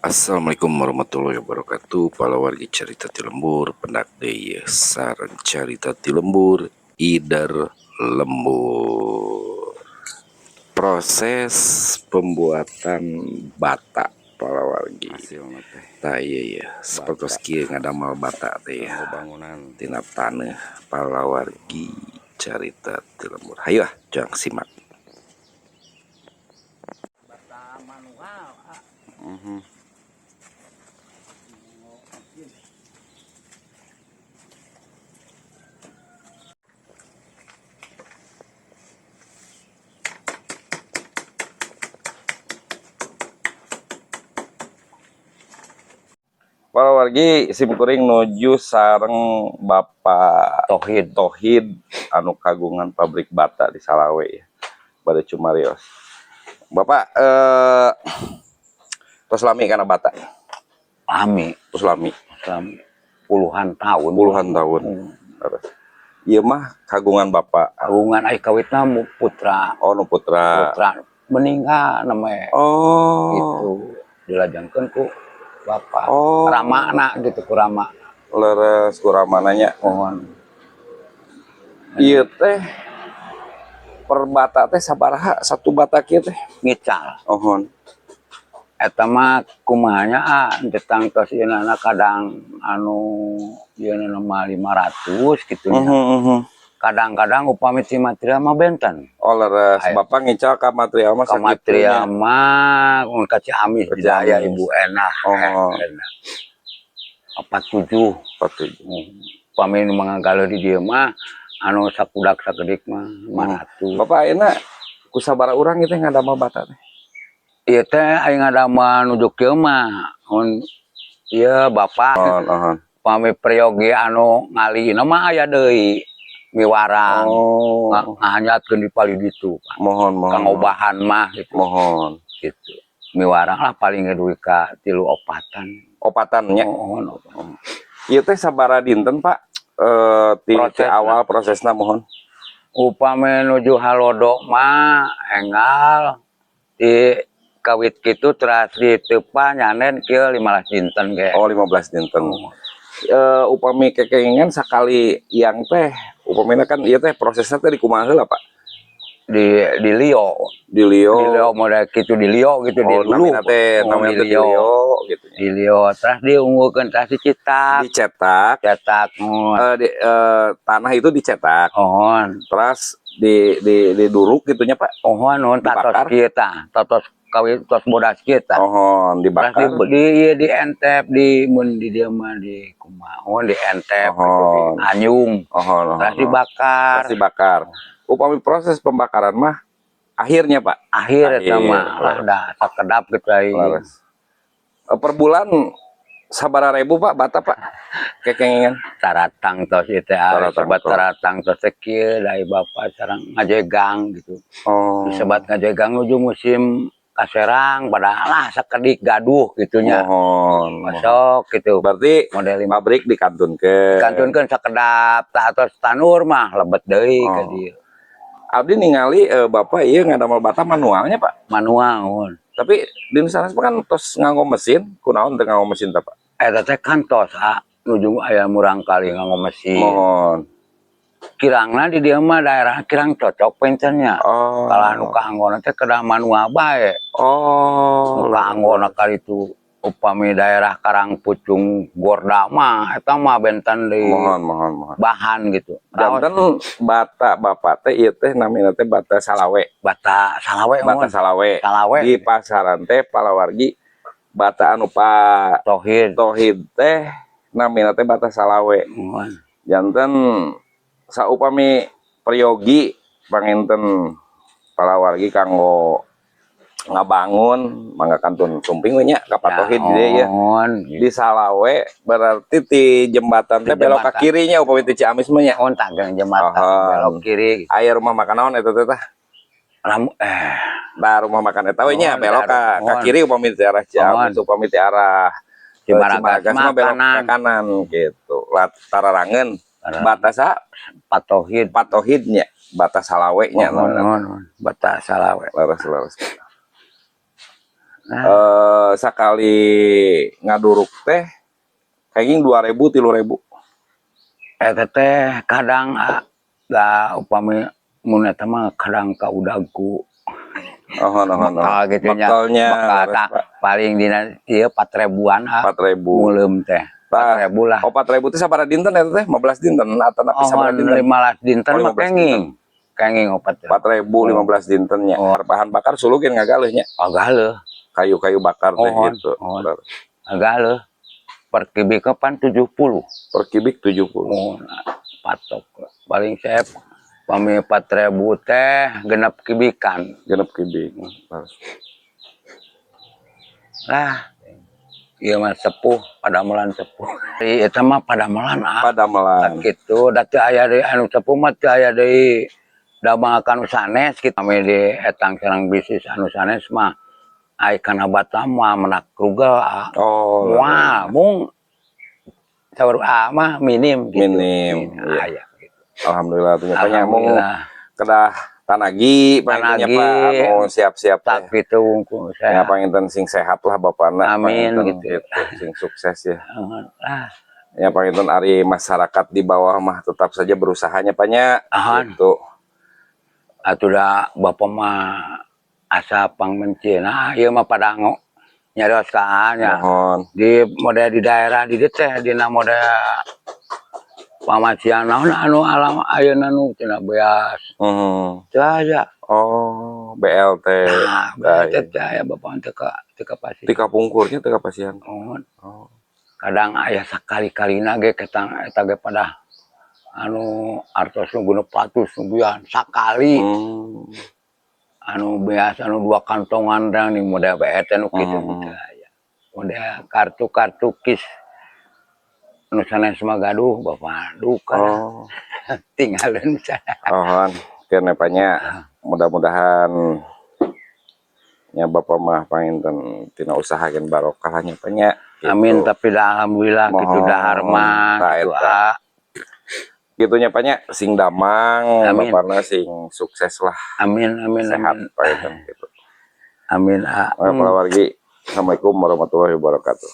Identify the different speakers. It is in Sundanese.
Speaker 1: Assalamualaikum warahmatullahi wabarakatuh. Palawargi Carita ti Lembur, pendak deui sareng Carita ti Lembur Ider Lembur. Proses pembuatan bata, palawargi. Tah, ieu ya, sapertos kieu ngadamel bata teh ya.
Speaker 2: Bangunan.
Speaker 1: Tina taneuh, palawargi Carita ti Lembur. Hayu ah, jang simak.
Speaker 3: Bata manual, ah.
Speaker 1: Palawargi, simkuring nuju sareng Bapak
Speaker 3: Tohid.
Speaker 1: Tohid anu kagungan pabrik bata di Salawe ya. Bade cumarios. Bapak, tos lami kana bata?
Speaker 3: Lami.
Speaker 1: Tos lami.
Speaker 3: Lami. Puluhan tahun.
Speaker 1: Puluhan tahun. Terus. Ieu mah kagungan Bapak?
Speaker 3: Kagungan, ai kawitna mu putra.
Speaker 1: Oh, nu putra.
Speaker 3: Putra meninggal namanya.
Speaker 1: Oh.
Speaker 3: Gitu. Dilajengkeun ku bapak.
Speaker 1: Oh.
Speaker 3: Ramana gitu, ku rama.
Speaker 1: Leres, ku ramana nya.
Speaker 3: Mohon.
Speaker 1: Ieu teh per bata teh sabaraha satu bata kieu teh?
Speaker 3: Ngical.
Speaker 1: Ohon.
Speaker 3: Eta mah kumaha nya, ah, tentang tos ieu kadang anu ieu mah 500 gitu nya. Kadang-kadang upami ti material mah benten.
Speaker 1: Oh, leres.
Speaker 3: Aya.
Speaker 1: Bapak ngical ka material mah
Speaker 3: Ka
Speaker 1: sakitunya.
Speaker 3: material mah mun ka Ciamis
Speaker 1: Ka
Speaker 3: di daya
Speaker 1: Ciamis.
Speaker 3: Ibu Enah.
Speaker 1: Oh.
Speaker 3: Enah. 47.
Speaker 1: 47.
Speaker 3: Upami nu manggagaleuh di dieu mah anu sakudak sakedik mah 500.
Speaker 1: Bapak ayeuna ku sabaraha urang ieu teh ngadamel bata teh?
Speaker 3: Ieu teh aya ngadamel nuju kieu mah mun ieu bapak.
Speaker 1: Oh, oh.
Speaker 3: Upami peryogi anu ngalina mah aya deui miwarang.
Speaker 1: Oh.
Speaker 3: Ngahanyatkeun di palih ditu, Pak.
Speaker 1: Mohon, mohon.
Speaker 3: Kangobahan mah gitu.
Speaker 1: Mohon.
Speaker 3: Gitu. Miwarang lah paling dugi ka tilu opatan.
Speaker 1: Opatan nya.
Speaker 3: Mohon, opatan.
Speaker 1: Ieu teh sabaraha dinten, Pak? Ti
Speaker 3: Prosesna.
Speaker 1: Awal prosesna, mohon.
Speaker 3: Upami nuju halodo mah enggal di kawit kitu, teras diteupa, nyanen kieu 15 dinten ge.
Speaker 1: Oh, 15 dinten.
Speaker 3: Oh.
Speaker 1: Upami kekengingan sakali yang teh upamina kan ieu teh prosesna teh dikumaha heula, Pak?
Speaker 3: Di Lio.
Speaker 1: Di Lio.
Speaker 3: Di Lio model kitu, di Lio gitu, di
Speaker 1: Oh,
Speaker 3: dulu.
Speaker 1: namina teh
Speaker 3: Oh,
Speaker 1: namina
Speaker 3: di
Speaker 1: teh di
Speaker 3: Lio.
Speaker 1: Lio gitu.
Speaker 3: Di Lio terus diunggulkeun, terus dicetak.
Speaker 1: Dicetak.
Speaker 3: Cetak, mohon.
Speaker 1: Tanah itu dicetak.
Speaker 3: Mohon.
Speaker 1: Terus di diduruk gitunya, Pak?
Speaker 3: Mohon, mohon, tatos
Speaker 1: Dibakar?
Speaker 3: kieu tah, tatos kawit tos bodas kieu tah.
Speaker 1: Mohon.
Speaker 3: Terus
Speaker 1: Dibakar.
Speaker 3: di entep, di mun di dieu mah di kumaha, oh, di entep gitu, di
Speaker 1: Mohon.
Speaker 3: anyung.
Speaker 1: Mohon, mohon.
Speaker 3: Terus dibakar.
Speaker 1: Terus dibakar. Upami proses pembakaran mah akhirnya, Pak?
Speaker 3: Akhir eta
Speaker 1: Akhir.
Speaker 3: Mah lah dah sakedap gitu ai.
Speaker 1: Leres. Per bulan sabaraha ribu, Pak, bata, Pak? Kekengingan.
Speaker 3: Taratang tos ieu teh, ah,
Speaker 1: Taratang
Speaker 3: sebat
Speaker 1: tos.
Speaker 3: Taratang tos teh kieu dari bapak sareng ngajegang gitu.
Speaker 1: Oh.
Speaker 3: Sebat ngajegang nuju musim kaserang padahal lah sakedik gaduh gitunya.
Speaker 1: Mohon. Mohon.
Speaker 3: Masuk gitu.
Speaker 1: Berarti
Speaker 3: Model lima
Speaker 1: pabrik dikantunkeun.
Speaker 3: Kantunkeun sakedap tah, atos tanur mah lebet deui ka
Speaker 1: Oh.
Speaker 3: dieu.
Speaker 1: Abdi ningali Bapak ieu ngadamel bata manualnya, Pak.
Speaker 3: Manual, mohon.
Speaker 1: Tapi di sana kan tos nganggo mesin, kunaon teu nganggo mesin teh, Pak?
Speaker 3: Eta teh kantos, ah, nuju aya murang kali nganggo mesin.
Speaker 1: Mohon.
Speaker 3: Kirangna di dieu mah daerah kirang cocok pentennya.
Speaker 1: Oh.
Speaker 3: Kalau anu kaanggona teh kedah manual bae.
Speaker 1: Oh.
Speaker 3: Nu kaanggona kali itu upami daerah Karang Pucung Gorda mah eta mah benten di
Speaker 1: Mohon, mohon, mohon.
Speaker 3: Bahan gitu. Raos.
Speaker 1: Janten bata Bapak teh ieu teh namina teh bata Salawe.
Speaker 3: Bata Salawe.
Speaker 1: Bata
Speaker 3: Mohon.
Speaker 1: Salawe.
Speaker 3: Salawe.
Speaker 1: Di pasaran teh, palawargi, bata anu Pak
Speaker 3: Tohid.
Speaker 1: Tohid teh namina teh bata Salawe.
Speaker 3: Mohon.
Speaker 1: Janten saupami peryogi panginten, palawargi, kanggo ngabangun mangga kantun sumping we nya ka Pak Tohid di dieu ya.
Speaker 3: Mohon.
Speaker 1: Di Salawe berarti di jembatan teh
Speaker 3: Di
Speaker 1: belok ke
Speaker 3: jembatan.
Speaker 1: kirinya upami ti Ciamis mah nya.
Speaker 3: Mohon, tanggang jembatan
Speaker 1: Mohon.
Speaker 3: Belok kiri.
Speaker 1: Aya rumah makan naon eta teh tah?
Speaker 3: Lamu eh.
Speaker 1: Nah, rumah makan eta we nya
Speaker 3: Mohon,
Speaker 1: belok ka
Speaker 3: mohon.
Speaker 1: Kiri upami ti arah Ciamis,
Speaker 3: Mohon.
Speaker 1: upami ti arah
Speaker 3: Cimaragas
Speaker 1: Cimaragas
Speaker 3: mah
Speaker 1: mah belok ke
Speaker 3: kanan.
Speaker 1: Kanan gitu. Tararangeun.
Speaker 3: Tararangeun.
Speaker 1: Bata sa
Speaker 3: Pak Tohid.
Speaker 1: Pak Tohid nya, bata Salawe nya.
Speaker 3: Mohon, mohon, mohon. Bata Salawe.
Speaker 1: Leres, leres.
Speaker 3: Nah.
Speaker 1: Sakali ngaduruk teh kenging 2000, 3000?
Speaker 3: Eta teh kadang ah, da upami mun eta mah kadang kaudag ku
Speaker 1: Oh.
Speaker 3: bekal gitu nya.
Speaker 1: Bekalnya.
Speaker 3: Bekal tah, paling dina ieu 4 ribuan ah.
Speaker 1: 4000.
Speaker 3: Meuleum teh.
Speaker 1: Tah.
Speaker 3: 4000 lah.
Speaker 1: Oh, 4000 teh sabaraha dinten eta teh? 15 dinten atau napi
Speaker 3: Oh,
Speaker 1: sabaraha dinten?
Speaker 3: 15 dinten
Speaker 1: Oh,
Speaker 3: mah
Speaker 1: 15.
Speaker 3: Kenging. Kenging opat.
Speaker 1: 4000 15 dinten nya.
Speaker 3: Oh.
Speaker 1: Bahan bakar sulukin ngagaleuh nya.
Speaker 3: Agaleuh.
Speaker 1: Kayu-kayu bakar teh
Speaker 3: Oh,
Speaker 1: gitu.
Speaker 3: oh. Agaleuh. Per kubik pan 70.
Speaker 1: Per kubik 70.
Speaker 3: Oh, nah, patok. Paling saya pami 4000 teh 6 kubikan.
Speaker 1: 6 kubik.
Speaker 3: Lah, ieu mah sepuh, padamelan sepuh. Eta mah padamelan ah.
Speaker 1: Padamelan.
Speaker 3: Gitu, da teu aya deui anu sepuh mah, teu aya deui damel kanu sanes kitu. Kami di etang sareng bisnis anu sanes mah ai kana bata mah menak rugel ah.
Speaker 1: Oh.
Speaker 3: Wah, mung saur ah mah minim gitu.
Speaker 1: Minim, iya.
Speaker 3: Aya gitu.
Speaker 1: Alhamdulillah tuh nya mung
Speaker 3: Alhamdulillah.
Speaker 1: Kedah tanagi panginten nya,
Speaker 3: Tanagi.
Speaker 1: Pak, anu siap-siap
Speaker 3: Tak
Speaker 1: teh.
Speaker 3: gitu wungkul
Speaker 1: Ya
Speaker 3: saya.
Speaker 1: Panginten sing sehat lah bapakna.
Speaker 3: Amin,
Speaker 1: panginten
Speaker 3: gitu.
Speaker 1: Sing sukses ya.
Speaker 3: Ah,
Speaker 1: Ya panginten ari masyarakat di bawah mah tetap saja berusahanya, Pak, nya.
Speaker 3: Ahan.
Speaker 1: Gitu.
Speaker 3: Atuh da bapak mah asa pangmencina. Nah, ieu mah padango nyarios ka nya.
Speaker 1: Mohon.
Speaker 3: Di model di daerah di dieu teh dina model pamasihan naon anu alam ayeuna nu cenah beas. Teu aya.
Speaker 1: Oh, BLT.
Speaker 3: Nah,
Speaker 1: Baik.
Speaker 3: teh teu aya, bapak teu ka teu kapasihan.
Speaker 1: Ti kapungkurnya teu kapasihan.
Speaker 3: Mohon.
Speaker 1: Oh.
Speaker 3: Kadang aya sakali-kalina ge ketang eta ge pada anu artos nu 600 nu sakali. Anu beas anu dua kantongan dan nih model BET nu kitu teu aya. Model kartu-kartu kis nu sanes mah gaduh bapak duka.
Speaker 1: Oh.
Speaker 3: Tinggalin sana.
Speaker 1: Mohon kene, Pak, nya. Mudah-mudahan nya bapak mah panginten tina usaha gen barokah nya, Pak, nya. Gitu.
Speaker 3: Amin, tapi dah alhamdulillah gitu
Speaker 1: Mohon.
Speaker 3: Dahar mah
Speaker 1: Tah,
Speaker 3: gitu
Speaker 1: eta.
Speaker 3: Ah.
Speaker 1: Gitu nya, Pak, nya, sing damang
Speaker 3: Amin.
Speaker 1: bapakna sing sukses lah,
Speaker 3: Amin, amin,
Speaker 1: sehat
Speaker 3: amin.
Speaker 1: Panginten gitu.
Speaker 3: Amin ah.
Speaker 1: Para wargi, assalamualaikum warahmatullahi wabarakatuh.